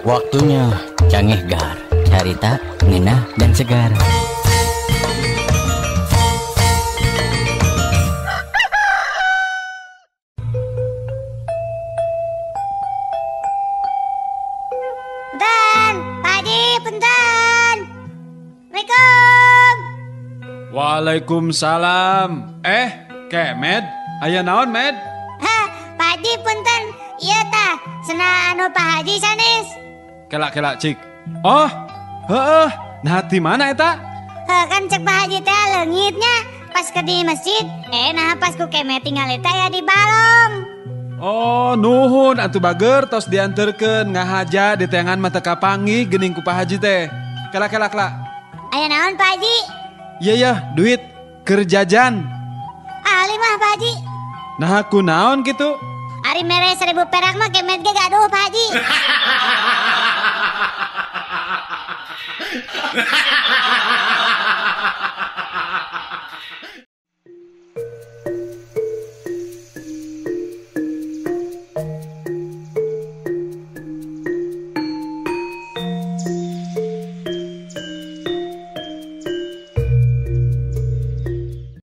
Waktunya Cangehgar, carita, ngenah, dan segar. Punten, Pak Haji, punten. Assalamualaikum. Waalaikumsalam. Kemed, aya naon, Med? Hah, Pak Haji, punten. Iya tah, sena anu Pak Haji sanes. Kelak-kelak cik. Oh, heeh. Nah, di mana eta? Heh, kan cek Pak Haji teh leungitnya pas ke di masjid. Nah pas ku kemet tinggal eta ya di balong. Oh, nuhun atuh bager tos dianterkeun ngahaja di tengan mata kapangi geuning ku Pak Haji teh. Kelak-kelak lah. Aya naon Pak Haji? Iya ya, duit keur jajan. Ali mah Pak Haji. Nah, ku naon kitu? Ari mere 1000 perak mah kemet ge gaduh Pak Haji.